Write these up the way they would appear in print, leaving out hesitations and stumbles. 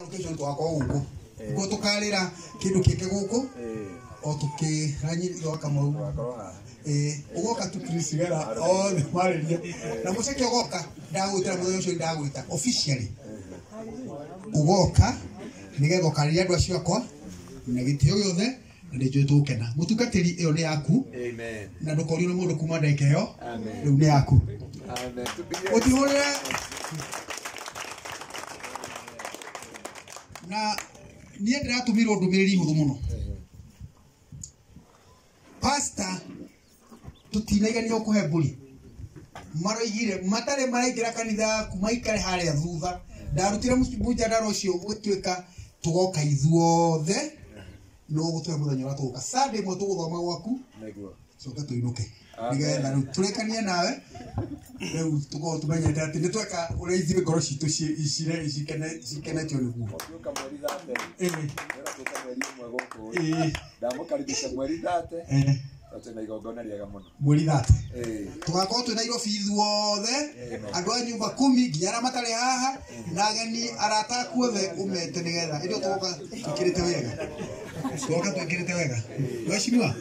Location twakorwo gũkũ guo tũkarĩra kĩndũ kĩngĩ gũkũ o tũkĩranyĩrĩrio Kamau. Ũgoka tu Chris wera othe marĩrie na mũceke ũgoka ndagwĩtĩra mũthenya ũcio ndagwĩta officially ũgoka nĩgetha ũkarĩria andũ acio akwa na gĩtĩo gĩothe na nĩ njũĩ tũgũkena. Mũtungatĩri ĩyo nĩ yaku. Amen. Na ndũkorio nĩ mũndũ kuma ndagĩka ĩyo. Amen. Rĩu nĩ yaku. Amen. Tupigie. Ũtihũrĩre na niĩ ndĩratũmĩrwo ndũmĩrĩri hũthũ mũno. Pastor tũtinaiganio kũhe mbũri maroigire matarĩ maraingĩra kanitha yaku maikare harĩa thutha. Ndarutire mũjadara ũcio ũgĩtuĩka tũgoka ithuothe no gũtũhe mũthenya ũrĩa tũgũka Sunday ĩmwe tũgũthoma gwaku. Nĩguo. Coka tũinũke. Amen. Nĩgetha rĩu tũrĩkanie nawe rĩu tũkorwo tũmenyete atĩ nĩ tweka ũrĩa ithuĩ ngoro citũ cikenetio nĩguo. Ũngĩũka mweri 30. Wĩra tũka mweri ũmwe gũkũ. Ndamũkaribisha mweri 30. Tondũ twĩna igongona rĩega mũno. Mweri 30. Tũgakorwo twĩ Nairobi ithuothe andũ a nyumba kumi nginya arĩa matarĩ haha na ageni arata aku othe ũmete nĩgetha ĩndĩ tũgoka twĩkĩrĩte wega. Tũgoka twĩkĩrĩte wega. Mheshimiwa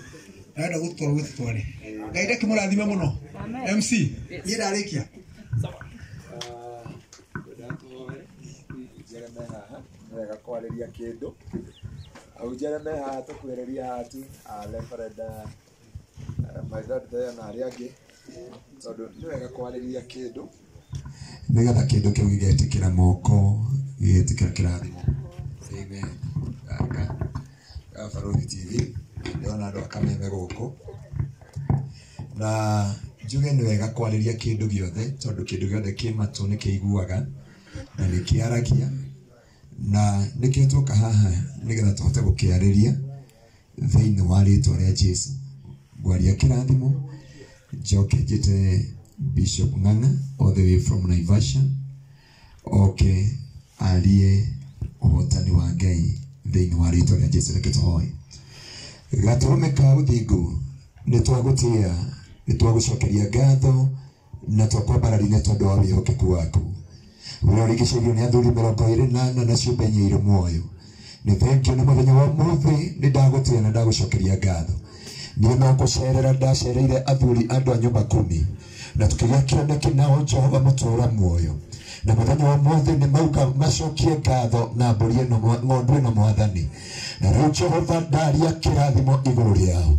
arenda gũtwarwo gũtware. Ngai ndakĩmũrathime mũno. MC niĩ ndarĩkia. Njere me haha nĩ wega kwarĩria kĩndũ. Au njere me haha tũkuhĩrĩria haha tu Reverend my dad there na arĩa angĩ tondũ nĩ wega kwarĩria kĩndũ nĩgetha kĩndũ kĩu gĩgetĩkĩra moko gĩgetĩkĩra kĩrathimo. Amen. Gaka ga Barũthi TV ndĩrona andũ a Kameme gũkũ na njuge nĩ wega kwarĩria kĩndũ gĩothe tondũ kĩndũ gĩothe kĩ matũ nĩ kĩiguaga na nĩ kĩaragia na nĩkĩo tuoka haha nĩgetha tũhote gũkĩarĩria thĩinĩ wa rĩtwa rĩa Jesu. Ngwaria kĩrathimo njoke njĩte Bishop Ng'ang'a all the way from Naivasha oke arie ũhotani wa Ngai thĩinĩ wa rĩtwa rĩa Jesu. Reke tũhoe. Gatũrũme ka ũthingu nĩ twagũtĩa nĩ twagũcokeria ngatho na twakwambararia nĩ tondũ wa wĩhokeku waku. Ũrĩa ũrigicĩirio nĩ athuri 24 na ciũmbe inya irĩ muoyo. Nĩ thengio nĩ mũthenya wa ũmũthĩ nĩ ndagũtĩa na ndagũcokeria ngatho. Niĩ no gũcerera ndacereire athuri andũ a nyũmba kumi na tũkĩgĩa kĩoneki nao Jehova mũtũũra muoyo. Na mũthenya wa ũmũthĩ nĩ mauga macokie ngatho na mbũri ĩno ng'ondu ĩno mwathani. Na rĩu Jehova ndaria kĩrathimo igũrũ rĩao.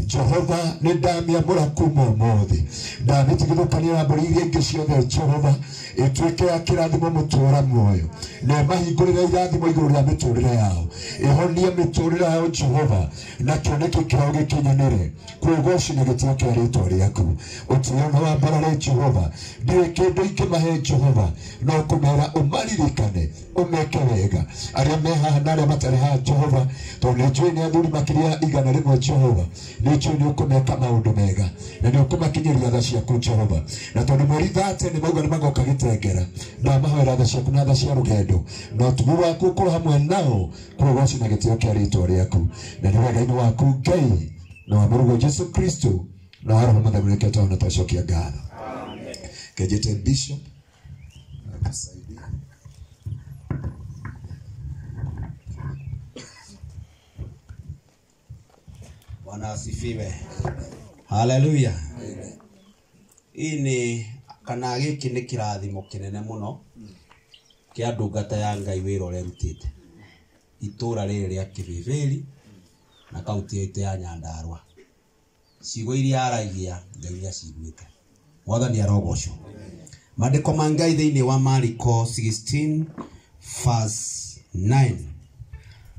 Jehova nĩ ndamĩamũra kuma ũmũthĩ. Ndamĩtigithũkania na mbũri iria ingĩ ciothe Jehova ĩtuĩke ya kĩrathimo mũtũũra muoyo. Na ĩmahingũrĩre irathimo igũrũ rĩa mĩtũrĩre yao. Ĩhonie mĩtũrĩre yao Jehova na kĩoneki kĩao gĩkinyanĩre. Kwĩgoci na gĩtĩo kĩa rĩtwa rĩaku. Ũtĩo na wambarare Jehova. Ndirĩ kĩndũ ingĩmahe Jehova no kũmera ũmaririkane ũmeke wega. Arĩa me haha na arĩa matarĩ haha Jehova tondũ nĩ njũĩ nĩ athuri makĩria 100 Jehova nĩ njũĩ nĩ ũkũmeka maũndũ mega na nĩ ũkũmakinyĩria tha ciaku Jehova. Na tondũ mweri 30 nĩ mauga nĩ magoka gĩtengera ndamahoera tha ciaku na tha cia rũgendo na ũtugi waku ũkorwo hamwe nao kũgoci na gĩtĩo kĩa rĩtwa rĩaku na nĩ wega-inĩ waku Ngai na wa Mũrũguo Jesu Kristo na wa Roho Mũtheru nĩkĩo twaona twacokia ngatho. Kenjete Bishop atusaidie. Bwana asifiwe. Haleluya. Hii ni kana gĩkĩ nĩ kĩrathimo kĩnene mũno kĩa ndungata ya Ngai wĩra ũrĩa ĩrutĩte itũra rĩrĩ rĩa Kĩbĩbĩri na kaunti ĩtũ ya Nyandarua. Ciugo iria aragia Ngai nĩaciguĩte. Mwathani arogocwo. Maandĩko ma Ngai thĩinĩ wa Mariko 16 verse 9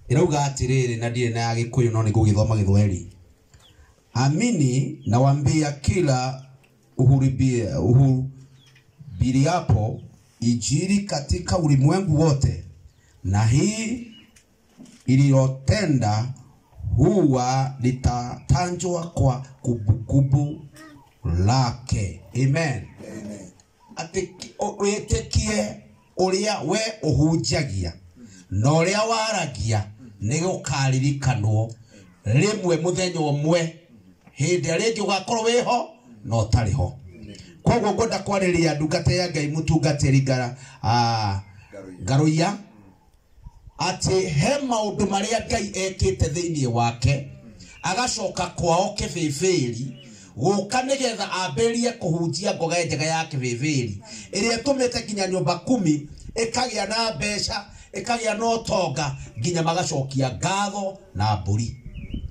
ĩrauga atĩrĩrĩ, na ndirĩ na ya Gĩkũyũ no nĩngũgĩthoma Gĩthweri. Amini nawaambia, kila uhubiriapo injili katika ulimwengu wote, na hii iliyotenda huwa litatanjwa kwa kumbukumbu lake. Amen. Ati wĩtĩkie ũrĩa we ũhunjagia na ũrĩa waragia nĩ gũkaririkanwo rĩmwe mũthenya ũmwe hĩndĩ ĩrĩa rĩngĩ ũgakorwo wĩho na ũtarĩ ho. Koguo ngwenda kwarĩria ndungata ya Ngai mũtungatĩri Ngarũiya atĩ he maũndũ marĩa Ngai ekĩte thĩinĩ wake agacoka kwao kĩbĩbĩri gũka nĩgetha ambĩrĩrie kũhunjia ngoga njega ya kĩbĩbĩri ĩrĩa ĩtũmĩte nginya nyũmba kumi ĩkagĩa na mbeca ĩkagĩa na ũtonga nginya magacokia ngatho na mbũri.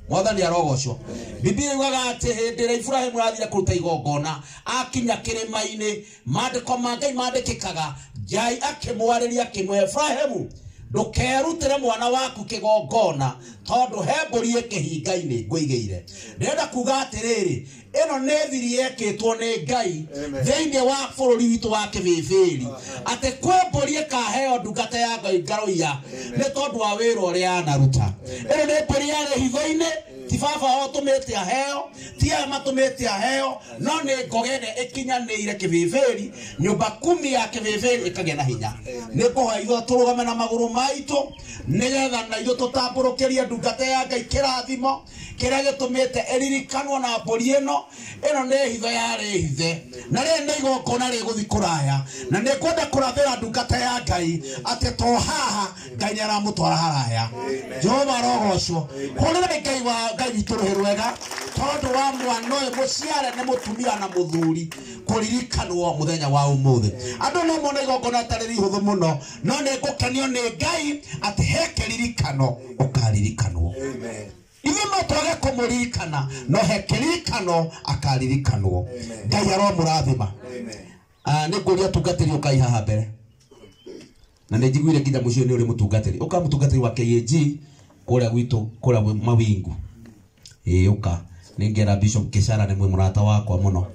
Mwathani arogocwo. Biblia yugaga atĩ hĩndĩ ĩrĩa Ibrahimu athire kũruta igongona akinya kĩrĩma-inĩ maandĩko ma Ngai mandĩkĩkaga Ngai akĩmwarĩria akĩmwĩra Ibrahimu ndũkerutĩre mwana waku kĩgongona tondũ he mbũri ĩkĩhinga-inĩ ngũigĩire. Ndĩrenda kuga atĩrĩrĩ ĩno nĩ thiri yekĩtwo nĩ Ngai thĩinĩ wa bũrũri witũ wa kĩbĩbĩri atĩ kwĩ mbũri ĩkaheo ndungata ya Ngai Ngaroia nĩ tondũ wa wĩra ũrĩa anaruta. Ĩno nĩ mbũri yarĩ hitho-inĩ ti baba wao ũtũmĩte aheo ti aya matũmĩte aheo no nĩ ngoga ĩrĩa ĩkinyanĩire kĩbĩbĩri nyũmba kumi ya kĩbĩbĩri ĩkagĩa na hinya. Nĩ ngũhoya ithuĩ tũrũgame na magũrũ maitũ nĩgetha na ithuĩ tũtambũrũkĩrie ndungata ya Ngai kĩrathimo kĩrĩa gĩtũmĩte ĩririkanwo na mbũri ĩno. Ĩno nĩ hitho yarĩ hithe na rĩrĩ nĩ igongona rĩgũthiĩ kũraya na nĩ ngwenda kũrathĩra ndungata ya Ngai atĩ to haha Ngai nĩ aramũtwara haraya. Jehova arogocwo. Hũrĩrai Ngai wa Ngai witũ rũhĩ rwega tondũ wa mwana ũyũ mũciare nĩ mũtumia na mũthuri kũririkanwo mũthenya wa ũmũthĩ. Andũ no mone igongona rĩtarĩ rĩhũthũ mũno no nĩ ngũkenio nĩ Ngai atĩ he kĩririkano ũkaririkanwo. Ithuĩ no twage kũmũririkana no he kĩririkano akaririkanwo. Ngai aromũrathima. Nĩ ngũria tungatĩri ũkai haha mbere na nĩ njiguire nginya mũciĩ nĩ ũrĩ mũtungatĩri ũka mũtungatĩri wa KAG kũrĩa gwitũ kũrĩa mawingu. Ĩĩ ũka nĩ ngera Bishop Kĩcara nĩ mũrata wakwa mũno.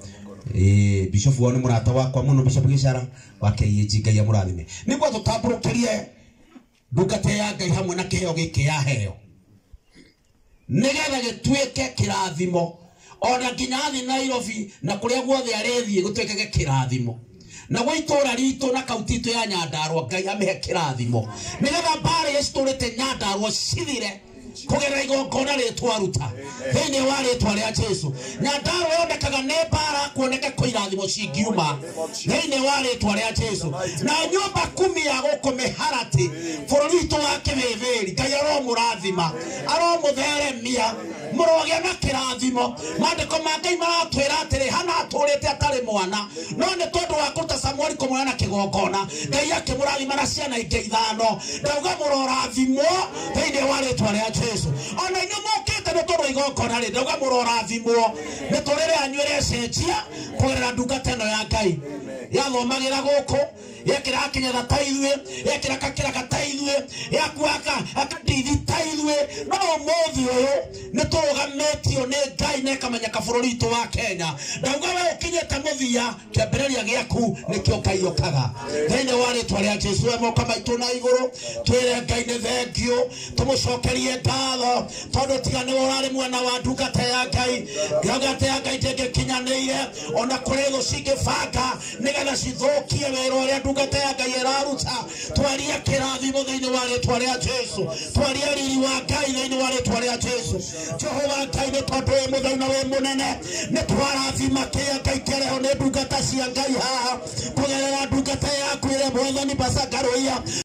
Ĩĩ Bishop wao nĩ mũrata wakwa mũno Bishop Kĩcara wa KAG Ngai amũrathime. Nĩguo tũtambũrũkĩrie ndungata ya Ngai hamwe na kĩheo gĩkĩ yaheo nĩgetha gĩtuĩke kĩrathimo ona nginya athi Nairobi na kũrĩa guothe arĩthiĩ gũtuĩkage kĩrathimo na gwa itũra ritũ na kaunti itũ ya Nyandarua Ngai amĩhe kĩrathimo nĩgetha mbara iria citũrĩte Nyandarua cithire kũgerera igongona rĩtwaruta thĩinĩ wa rĩtwa rĩa Jesu. Nyandarua yonekaga nĩ mbara kuoneke kwĩ irathimo cingiuma thĩinĩ wa rĩtwa rĩa Jesu. Na nyũmba kumi ya gũkũ mĩharatĩ bũrũri witũ wa kĩbĩbĩri Ngai aromũrathima aromũtheremia mũrogĩa na kĩrathimo. Maandĩko ma Ngai maratwĩra atĩrĩ Hana atũrĩte atarĩ mwana no nĩ tondũ wa kũruta Samueli kũmwona na kĩgongona Ngai akĩmũrathima na ciana ingĩ ithano. Ndauga mũrorathimwo thĩinĩ wa rĩtwa rĩa Jesu. Ona inyuĩ mũkĩte nĩ tondũ wa igongona rĩ ndauga mũrorathimwo mĩtũrĩre yanyu ĩrecenjia kũgerera ndungata ĩno ya Ngai yathomagĩra gũkũ yekĩraga kĩnyatha ta ithuĩ yekĩraga kĩraka ta ithuĩ yakuaga akandithi ta ithuĩ no ũmũthĩ ũyũ nĩ tũrũgamĩtio nĩ Ngai na ĩkamenyeka bũrũri witũ wa Kenya. Ndauga we ũkinyĩte mũthia kĩambĩrĩria gĩaku nĩkĩo Ngai okaga thĩinĩ wa rĩtwa rĩa Jesu. We moko maitũ na igũrũ twĩre Ngai nĩ thengio tũmũcokerie ngatho tondũ tiga nĩwe ũrarĩ mwena wa ndungata ya Ngai ndungata ya Ngai ndĩngĩkinyanĩire ona kũrĩ thũ cingĩbanga nĩgetha cithũkie wĩra ũrĩa ndungata ya Ngai ĩraruta. Twarie kĩrathimo thĩinĩ wa rĩtwa rĩa Jesu, twarie riri wa Ngai thĩinĩ wa rĩtwa rĩa Jesu. Jehova Ngai nĩ tondũ wĩ mũtheru na wĩ mũnene nĩ twarathima kĩrĩa Ngai kĩareho nĩ ndungata cia Ngai haha kũgerera ndungata yaku ĩrĩa Mwathani Pastor Ngaruiya.